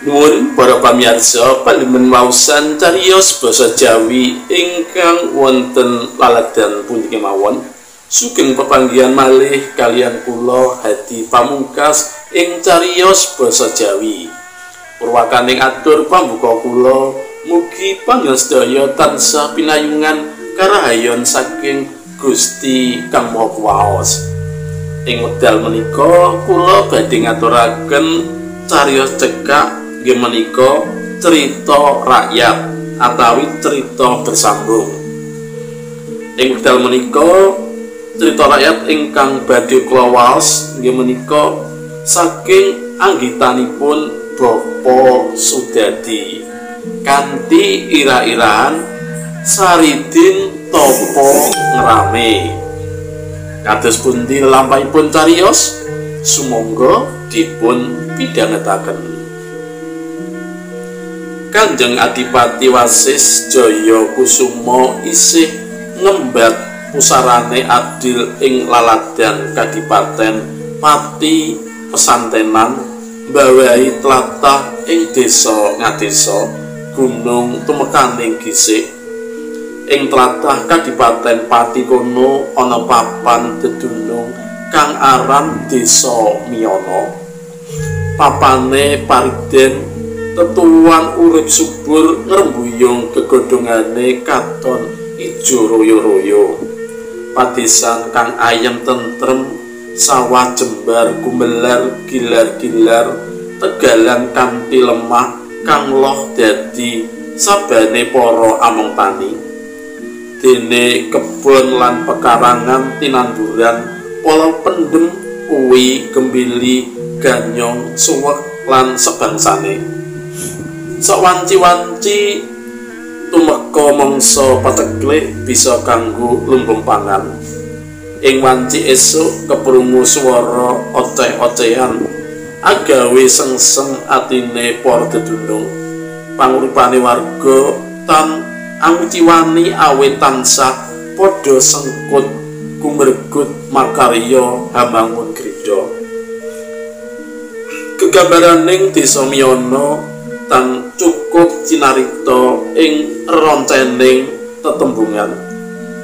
Nuwun para pamirsa pandemen waosan cariyos basa Jawi ingkang wonten laladan pundi kemawon. Sugeng pepanggihan malih kaliyan kula Hadi Pamungkas ing cariyos basa Jawi. Purwakaning atur pambuka kula, mugi panjenengan sedaya tansah pinayungan karahayon saking Gusti Kang Maha Kuwaos. Ing wekdal menika kula badhe ngaturaken cariyos cekak nggih menika cerita rakyat atawi cerita bersambung. Ing wekdal menika cerita rakyat ingkang badhe kula waos nggih menika saking anggitanipun Bapak Sudadi kanthi ira-irahan Saridin Tapa Ngrame. Kados pundi lampahipun cariyos? Sumangga dipun pidhangetaken. Kanjeng Adipati Wasis Jaya Kusuma isih ngembat pusarane adil ing laladan kadipaten Pati Pesantenan mbawahi tlatah ing desa Ngadesa gunung tumekaning Gisik. Ing tlatah kadipaten Pati kono ana papan dedunung kang aran Desa Miana. Papane pariden tetuwan urip subur ngrembuyung gegodhongane katon ijo royo-royo. Padesan kang ayem tentrem, sawah jembar gumelar gilar-gilar, tegalan kanthi lemah kang loh dadi sabane para among tani. Dene kebon lan pekarangan tinanduran pala pendem, uwi, gembili, ganyong, suwek lan sebangsane. Sawanci-wanci tumeka mangsa pateklik bisa kanggo lumbung pangan. Ing wanci esuk keprungu swara oceh-ocehan agawe sengseng atine para dedunung. Panguripane warga tan anguciwani awit tansah padha sengkut gumergut makarya hamangun grida. Gegambaraning Desa Miana tan cukup cinarita ing roncening tetembungan.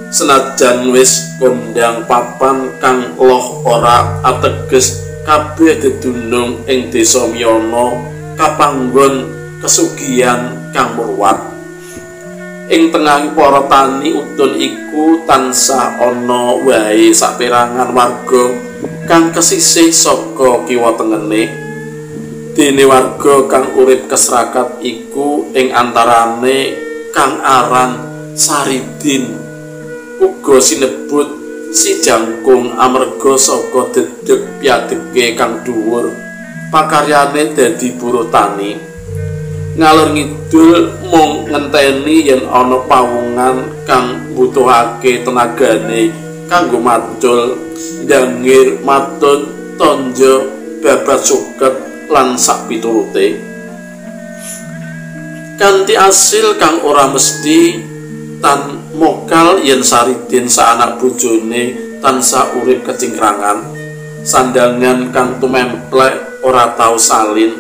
Senajan wis kondang papan kang loh ora ateges kabeh dedunung ing Desa Miana kapanggon kesugihan kang murwat. Ing tengahing para tani udun iku tansah ana wae saperangan warga kang kesisih saka kiwa tengene. Dene warga kang urip kesrakat iku ing antarane kang aran Saridin, uga sinebut si jangkung amarga saka dedeg piadege kang dhuwur. Pakaryane dadi buruh tani. Ngalor ngidul mung ngenteni yen ana pawungan kang mbutuhake tenagane kanggo macul, ndangir, matun, tonjo, babat suket lan sak piturute. Kanthi asil kang ora mesti tan mokal yen Saridin saanak bojone tansah urip kecingkrangan, sandangan kang tumemplek ora tau salin,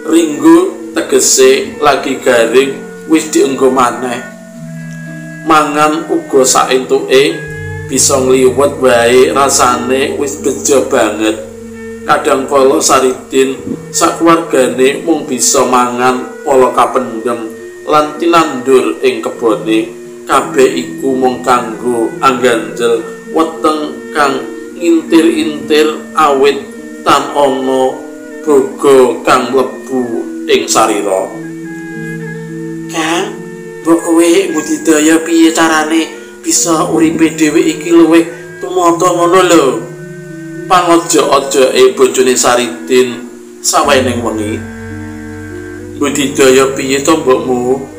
ringgo tegese lagi garing wis dienggo maneh. Mangan uga saentuke bisa ngliwet wae rasane wis bejo banget. Kadang kala Saridin sakeluargane mung bisa mangan pala kapendhem lan tinandur ing kebone. Kabeh iku mung kanggo angganjel weteng kang ngintir-intir awit tan ana boga kang mlebu ing sarira. Kang, mbok kowe budidaya piye carane bisa uripe dhewe iki luwih tumata ngono lho? Pangojo-ojoke bojone Saridin sawening wengi. Budidaya piye to mbokmu?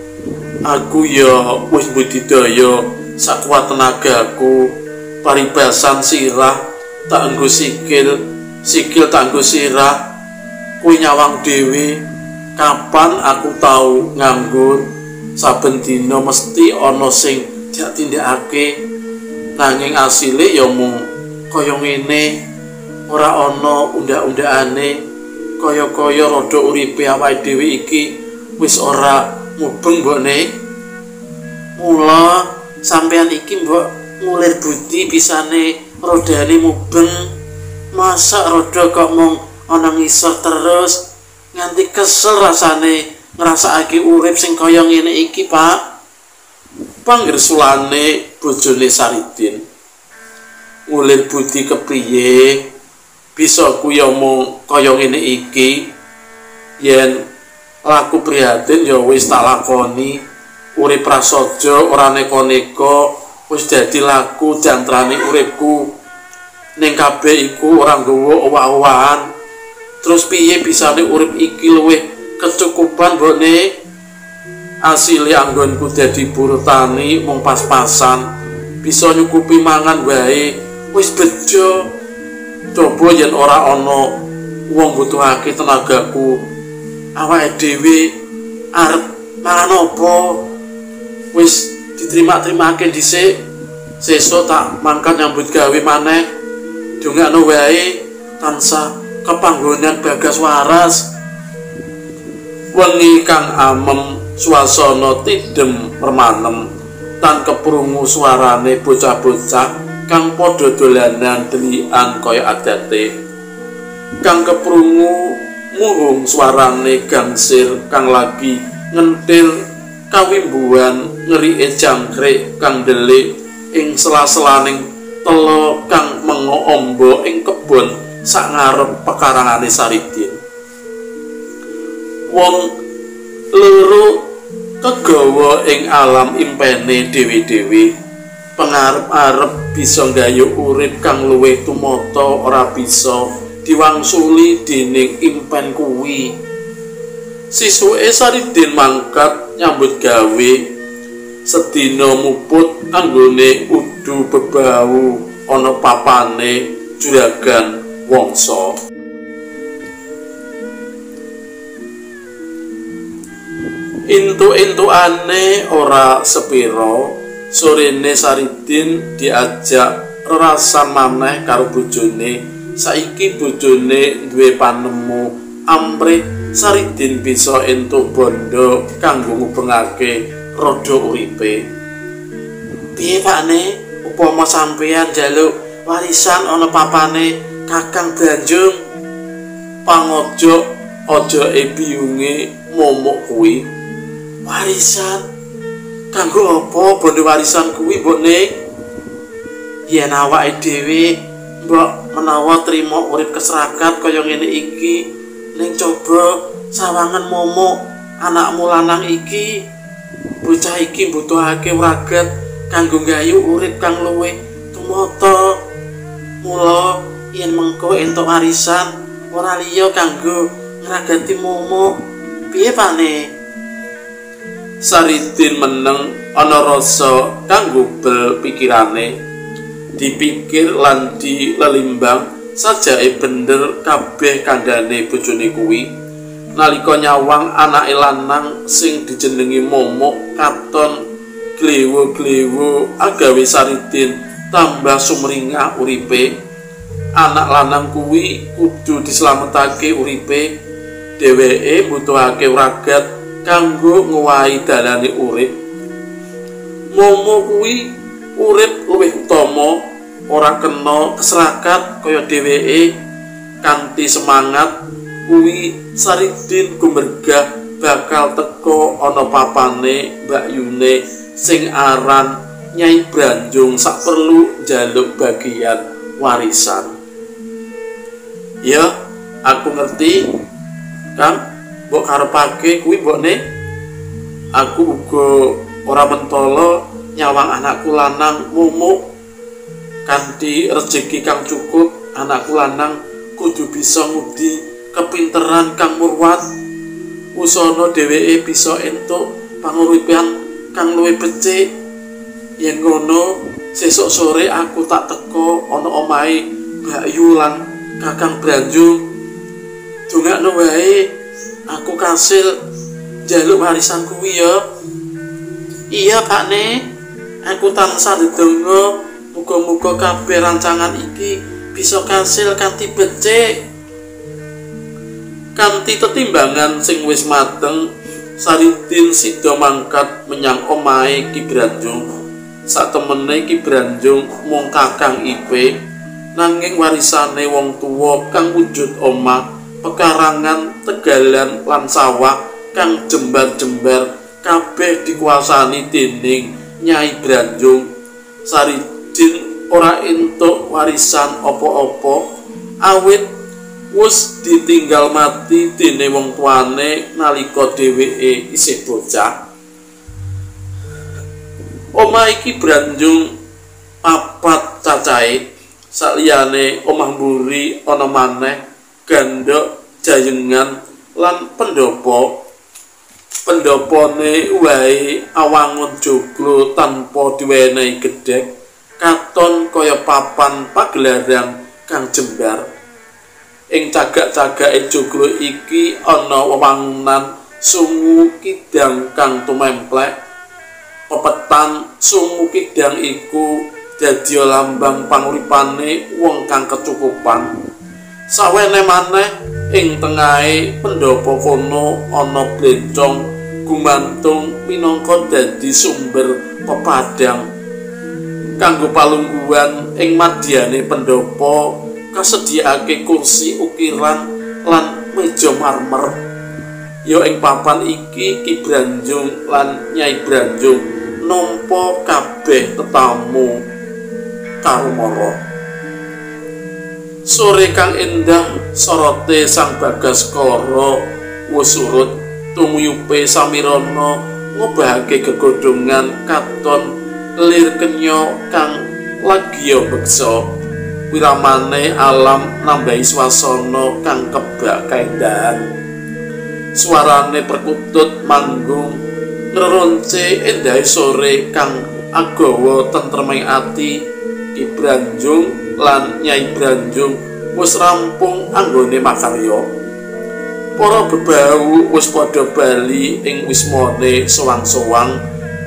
Aku ya wis budidaya sakuat tenagaku, paribasan sirah tak enggo sikil, sikil tak enggo sirah. Kuwi nyawang dhewe, kapan aku tau nganggur? Saben dina mesti ana sing dak tindakake, nanging asile ya mung kaya ngene, ora ana undha-undhakane. Kaya-kaya rada uripe awake dhewe iki wis ora mubeng mbokne. Mula sampeyan iki mbok ngulir budi bisane rodane mubeng. Masa roda kok mung ana ngisor terus nganti kesel rasane ngrasakake urip sing kaya ngene iki, Pak. Panggersulane bojone Saridin. Ngulir budi kepriye bisa kuwi omong kaya ngene iki? Yen laku prihatin ya wis tak lakoni. Urip prasaja ora neko-neko wis dadi laku jantrane uripku. Ning kabeh iku ora nggawa owah-owahan. Terus piye bisane urip iki luwih kecukupan mbokne? Asile anggonku dadi buruh tani mung pas-pasan, bisa nyukupi mangan wae wis bejo. Coba yen ora ana wong butuhake tenagaku, awake dhewe arep mangan apa? Wis diterima-terimake dhisik, sesuk tak mangkat nyambut gawe maneh. Dongakno wae tansah kepanggonan Bagas waras. Wengi kang amem, suasana tidem permanem, tan keprungu suarane bocah-bocah kang padha dolanan delikan kaya adate. Kang keprungu muhung suarane gangsir kang lagi ngentil kawimbuhan ngerike jangkrik kang ndelik ing sela-selaning tela kang mengo ombo ing kebon sak ngarep pekarangane Saridin. Wong loro kegawa ing alam impene dhewe-dhewe, pengarep-arep bisa nggayuh urip kang luwih tumata ora bisa diwangsuli dening impen kuwi. Sisuke Saridin mangkat nyambut gawe, sedina muput anggone udu bebau ana papane juragan Wangsa. Entuk-entukane ora sepira, sorene Saridin diajak rerasan maneh karo bojone. Saiki bojone duwe panemu amrih Saridin bisa entuk bondo kanggo ngubengake roda uripe. Piye Pakne, upama sampeyan njaluk warisan ana papane Kakang Branjung? Pangojo ojoke biyunge momok kuwi. Warisan? Kanggo apa bondo warisan kuwi mbokne? Yen awake dhewe mbok menawa trima urip keserakat kaya ngene iki, ning coba sawangan momok anakmu lanang iki. Bocah iki mbutuhake wragat kanggo nggayuh urip kang luwih tumata. Mula yen mengko entuk warisan ora liya kanggo ngragati momok. Piye Pakne? Saridin meneng ana rasa kang gubel pikirane. Dipikir lan dilelimbang sajake bener kabeh kandhane bojone kuwi. Nalika nyawang anake lanang sing dijenengi Momok katon glewo-glewo agawe Saridin tambah sumringah uripe. Anak lanang kuwi kudu dislametake uripe. Dheweke mbutuhake wragat kanggo ngowahi dalane urip. Momo kuwi urip luwih utama, ora kena keserakat kaya dheweke. Kanthi semangat kuwi Saridin gumregah bakal teka ana papane mbakyune sing aran Nyai Branjung sak perlu njaluk bagian warisan. Ya, aku ngerti, Kang. Mbok karepake kuwi mbokne. Aku uga ora mentala nyawang anakku lanang momok. Kanthi rejeki kang cukup, anakku lanang kudu bisa ngudi kepinteran kang murwat. Usana dheweke bisa entuk panguripan kang luwih becik. Yen ngono, sesuk sore aku tak teka ana omahe Mbakyu lan Kakang Branjung. Dongakno wae aku kasil njaluk warisan kuwi ya. Iya Pakne, aku tansah ndedonga muga-muga kabeh rancangan iki bisa kasil kanthi becik. Kanthi tetimbangan sing wis mateng, Saridin sida mangkat menyang omahe Ki Branjung. Satemene Ki Branjung mung kakang Ipe, nanging warisane wong tuwa kang wujud omah, pekarangan, tegalan lan sawah kang jembar-jembar kabeh dikuasani dening Nyai Branjung. Saridin ora entuk warisan apa-apa awit wis ditinggal mati dene wong tuane nalika dheweke isih bocah. Omah iki Branjung papat cacahe, saliyane omah mburi ana maneh gandhok, jayengan lan pendopo. Pendopone wae awangun joglo tanpa diwenehi gedhek, katon kaya papan pagelaran kang jembar. Ing cagak-cagake joglo iki ana wewangunan sungu kidang kang tumemplek. Pepetan sungu kidang iku dadi lambang panguripane wong kang kecukupan. Sawene maneh ing tengahe pendopo kono ana blencong gumantung minangka dadi sumber pepadang. Kanggo palungguhan ing madyane pendopo kasediakake kursi ukiran lan meja marmer. Ya ing papan iki Ki Branjung lan Nyai Branjung nampa kabeh tetamu karumara. Sore kang endah sorote Sang Bagaskara wis surut, tumuyupe samirana ngobahake gegodhongan katon lir kenya kang lagiya beksa. Wiramane alam nambahi swasana kang kebak kaendahan. Suarane perkutut manggung ngreronce endahe sore kang agawa tentreming ati. Ki Branjung lan Nyai Branjung wis rampung anggone makarya. Para bebau wis padha bali ing wismane sowang-sowang,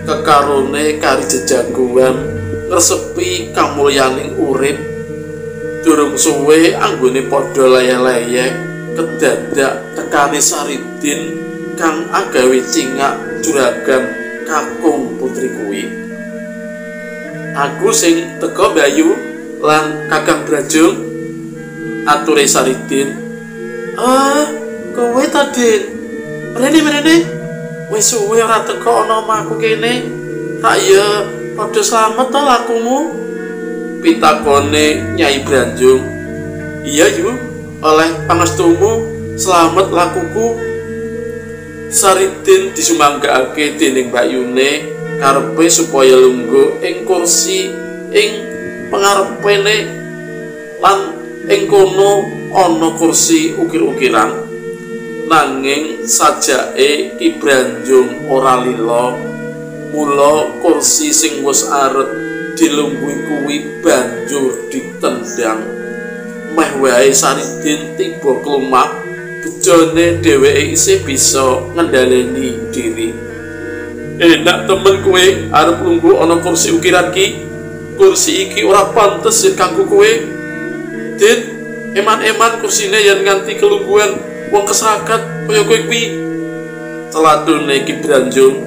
kekarone kari jejagoan ngresepi kamulyaning urip. Durung suwe anggone padha leyeh-leyeh kedadak tekane Saridin kang agawe cingak juragan kakung putri kuwi. Aku sing teka Bayu lan Kakang Branjung, ature Saridin. Ah, kowe ta, Din? Mrene. Wis suwe ora teka ana omahku kene. Tak ya padha slamet ta lakumu? Pitakone Nyai Branjung. Iya yu, oleh pangestumu slamet lakuku. Saridin disumanggakake dening mbakyune karepe supaya lungguh ing kursi ing pengarepene lan ing kono ana kursi ukir-ukiran. Nanging sajake Ki Branjung ora lila, mula kursi sing wis arep dilungguhi kuwi banjur ditendang. Meh wae Saridin tiba klumah, bejone dheweke isih bisa ngendhaleni diri. Enak temen kowe arep lungguh ana kursi ukiran ki. Kursi iki ora pantes yen kanggo kowe. Din, eman-eman kursine yen nganti kelungguhan wong keserakat kaya kowe kuwi. Celadone Ki Branjung.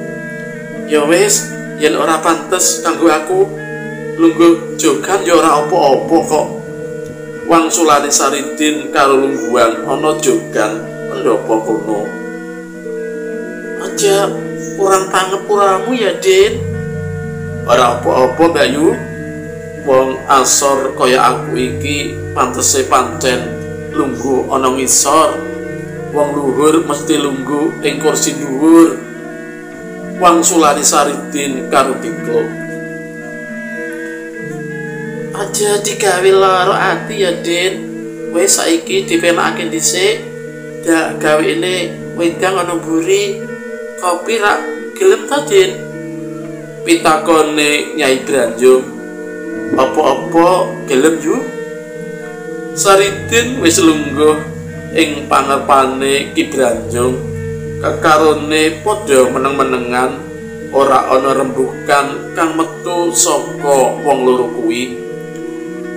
Ya wis, yen ora pantes kanggo aku, lungguh jogan ya ora apa-apa kok. Wangsulane Saridin karo lungguhan ana jogan pendopo kono. Aja kurang pangepuramu ya, Din. Ora apa-apa, Mbak Yu. Wong asor kaya aku iki pantese pancen lungguh ana ngisor. Wong luhur mesti lungguh ing kursi dhuwur. Wangsulane Saridin karo Diklo. Aja digawe lara ati ya, Din. Wis saiki dipenakake dhisik. Dak gawe ini wedang ana mburi. Kopi rak gelem ta, Din? Pitakone Nyai Branjung. Apa-apa gelem yu? Saridin wis lungguh ing pangarepane Ki Branjung. Kekarone padha meneng-menengan, ora ana rembukan kang metu saka wong loro kuwi.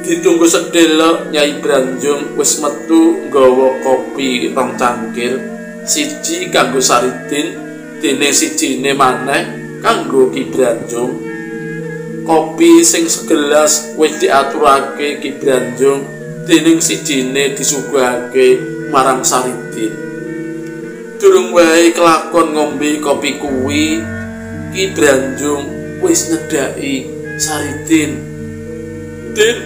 Ditunggu sedelok, Nyai Branjung wis metu nggawa kopi. kopi rong cangkir, siji kanggo Saridin, dene sijine maneh kanggo Ki Branjung. Kopi sing segelas wis diaturake Ki Branjung, dening sijine disuguhake marang Saridin. Durung wae kelakon ngombe kopi kuwi, Ki Branjung wis nyedhaki Saridin. "Din,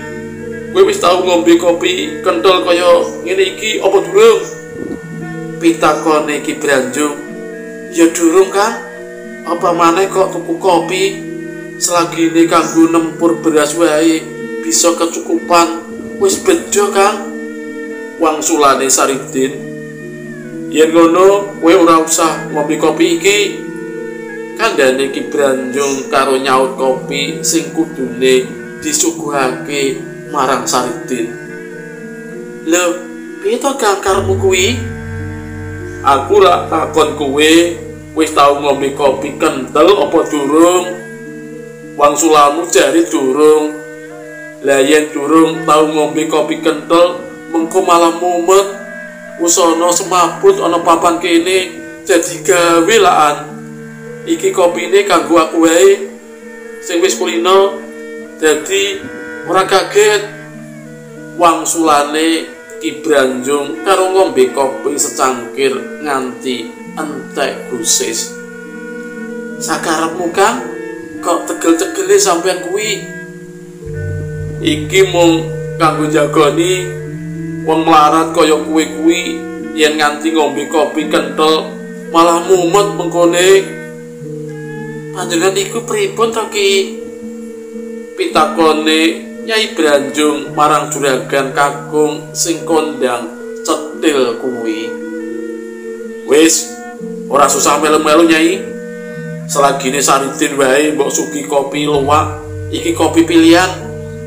kowe wis tau ngombe kopi kenthel kaya ngene iki apa durung?" pitakone Ki Branjung. "Ya durung, Kang. Apa maneh kok tuku kopi? Selagine kanggo nempur beras wae bisa kecukupan, wis bejo, Kang." Wangsulane Saridin, "Yen ngono kowe ora usah ngombe kopi iki." Kandhane Ki Branjung karo nyaut kopi sing kudune disuguhake marang Saridin. "Lho, piye to Kang karepmu kuwi? Aku lak takon kowe wis tau ngombe kopi kenthel apa durung? Wangsulanmu jare durung. Lah yen durung tau ngombe kopi kenthel, mengko malah mumet. Usana semaput ana papan kene dadi gawe laan. Iki kopine kanggo aku wae sing wis kulino, dadi ora kaget." Wangsulane Ki Branjung karo ngombe kopi secangkir nganti entek gusis. "Sakarepmu, Kang, kok tegel-tegele sampean kuwi? Iki mung kanggo jagoni wong melarat kaya kowe kuwi, yen nganti ngombe kopi kenthel malah mumet mengkone." "Panjenengan iku pripun to, Ki?" pitakone Nyai Branjung marang juragan kakung sing kondang cetil kuwi. "Wis, ora susah melu-melu, Nyai. Selagine Saridin wae mbok sugi kopi luwak, iki kopi pilihan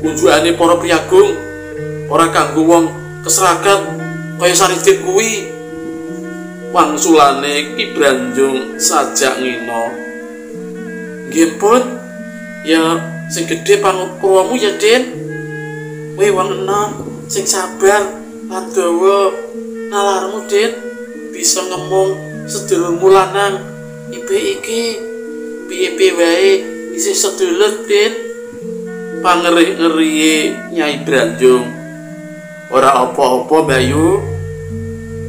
unjukane para priyagung, ora kanggo wong keserakat kaya Saridin kuwi." Wangsulane Ki Branjung sajak ngino. "Nggih pun, ya sing gedhe pangupuramu ya, Din. Kowe wong enom sing sabar lan dawa nalarmu, Din, bisa ngemong sedulurmu lanang. Ibe iki piye-piye wae isih sedulur, Din." Pangerih-ngerihe Nyai Branjung. "Ora apa-apa, Bayu.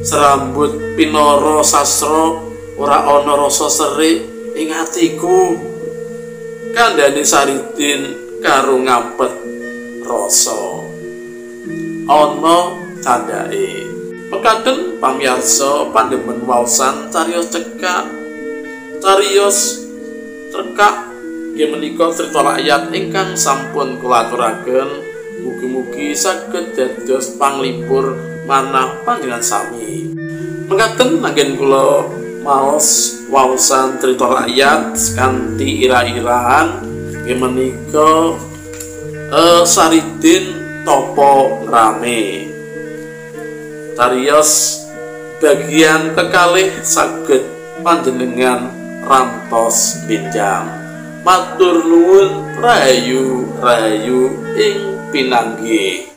Serambut pinara sastra ora ana rasa serik ing atiku." Kandhane Saridin karo ngampet rasa. Ana candhake. Mekaten pamiyarsa pandemen waosan cariyos cekak, cariyos cekak nggih menika crita rakyat ingkang sampun kula aturaken. Mugi-mugi saged dados panglipur manah panjenengan sami. Mekaten anggen kula maos waosan crita rakyat kanthi ira-iraan nggih menika Saridin Tapa Ngrame. Cariyos bagian kekalih saged panjenengan rantos benjang. Matur nuwun, rahayu rahayu ing pinanggih.